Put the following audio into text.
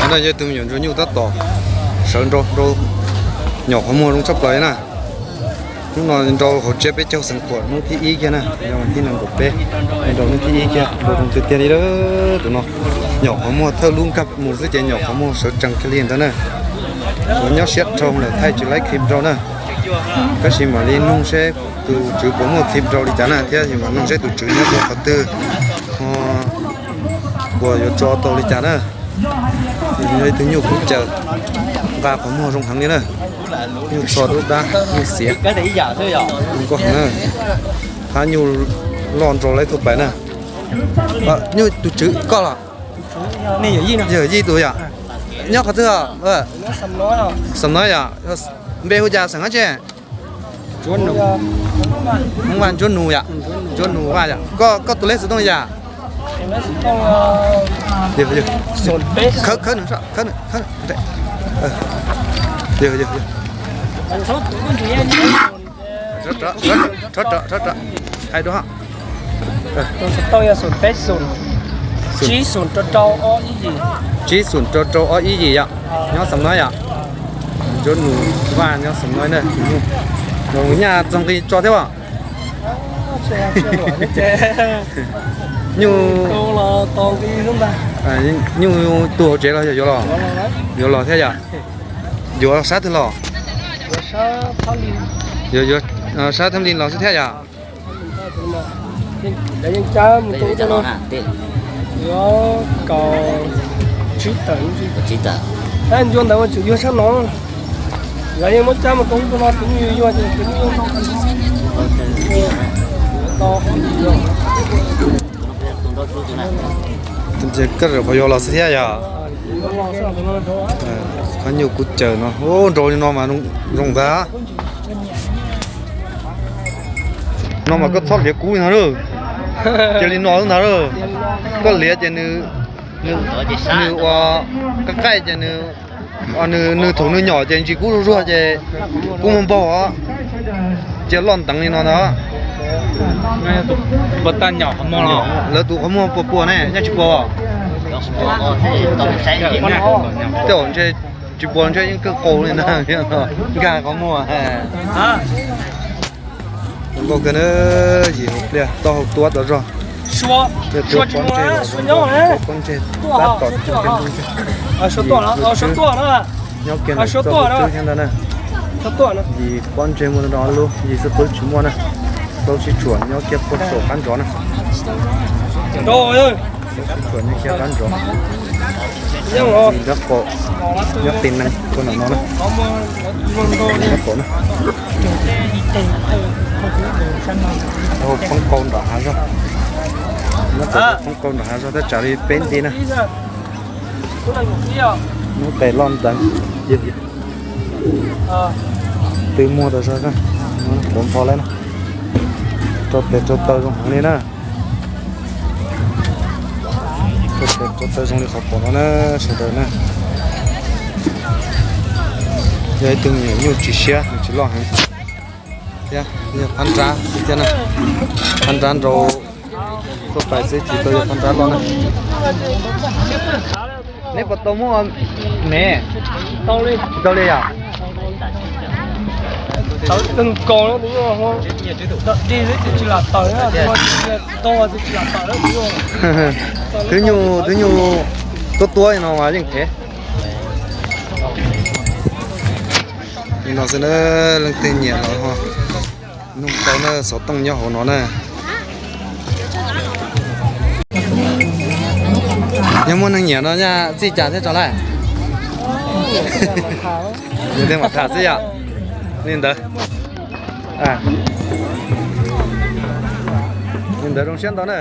No yog tus me nyuam ntsuag nyuj tab tom sawv nrau, nrau nyom qhov muag zoo tshaj plaws li na. Hnub no nrau hauv tsiab peb caug xeev khuam hnub thib ib kiag na, yog thib nees nkaum peb, nrau hnub thib ib kiag, nrau zoo tiag tiag li. Tus no nyom qhov muag thawj lub nkag mus xwb ces nyom qhov muag sawv tsees kiag li ntawd na. Tus nyob siab dhau lawm thaij tsis laib clip rau na. Tab sis mam li nug seb tus tswv puas muaj clip rau li cas na, thiab mam nug seb tus tswv nyob rau qhov twg, puas yuav tso tau li cas na. Yog ib tug nyuj kub caws, nqa qhov muag zoo heev li na. Nyuj txho dub dab, nyuj xiav, zoo nkauj heev na. Hab nyuj loj nrau laib tuaj pais na. Nyuj tus tswv koj los? Yawm yij tus yom? Nyob qhov twg? Xam Nói yom? Npe hu cas xeem dab tsi? Hmoob Vaj Ntsuab Nus yom? Ntsuab Nus Vaj yom? Koj, koj tus lej xov tooj li cas? Khawb, khawb nws, khawb nws, khawb nws. Rov, rov, rov, rov, rov, rov, hais dua. Tus xov tooj yog xoom peb xoom, tsib xoom rau rau ob ib yim. Tsib xoom rau rau ob ib yim yom? Nyob Xam Nói yom? Ntsuab Nus Vaj nyob Xam Nói na. Nyaj txog nqi tso thiab as? Nyuj, nyuj tu hauv tsev los yog yuav los? Yuav los thiab yom? Yuav sab twg los? Yuav sab Thab Li los xwb thiab yom? Yuav kaum tsib tawm, tab ntsuab ntawd ua tsum yuag sab no. Lawv yeej muab cab mus rau ub rau no, tus nyuj yuag yuag ces tus nyuj yuag no. Koj zaum qhov yuav los xwb thiab yom? Qhov nyuj kub caws no, nrau li no mas zoo ntag. No mas koj txhob liav kub li no lawm. Cia li no ntag lawm. Koj liav ces nws, nws ua qaij qaij ces nws, nws thaum nws nyom ces ntsis kub zuag zuag ces kub muag npaug os. Cia loj nteev li no ntag. Lawv tus qhov muag puas puas ne, nyob tsis puas? Tej zaum ntshe tsis puas ntshe yeej kawg qaus li ntag, nkag qhov muag. Zoo nkauj kawg na, yim hauv pliaj taub hau tuab tau zog. Pliaj tuab pob ntseg los zoo nkauj, pob ntseg tab tom tug ntseg ntuj ntseg. Yim tus tswb nyob kiag ntawm txoj hlub tswb thiab ntag na. Yim pob ntseg muaj no lub, yim xub pwb tsis muaj na. Tau sib tshuam nyob kiag puag saum qab ntsov na. Tau sib tshuam nyob kiag qab ntsov. Yim nrab qaum nyob qis nees puag nram no na. Nrab qaum na. Taub hau poob qau nram hav zog. Nyob tav poob qau nram hav zog tab tsam li peb nti na. Hnub tes loj nteev, yog, yog. Twb muag tau zog, quav npho lawm na. Rau tes rau taw zoo heev li na. Rau tes rau taw zoo li qhov pom no na, sawv daws na. Yog ib tug me nyuam nyuj tsis siab, nws tsis loj heev thiab, yog phab nrab thiab na. Phab nrab nrau tuaj pais xwb tsis tau yog phab nrab loj na. Neb puas tau muaj me? Tsis tau li yom? Twb nyuj, twb nyuj tuab tuab no mas yeej phem. Li no xwb na, leej twg nyiam los ho nug tau na, xov tooj nyob hauv no na. Yog muaj neeg nyiam no nyaj txij cas thiab tso lawm? Yog tias mam tham xwb yom. Li ntawd, li ntawd zoo siab ntau na.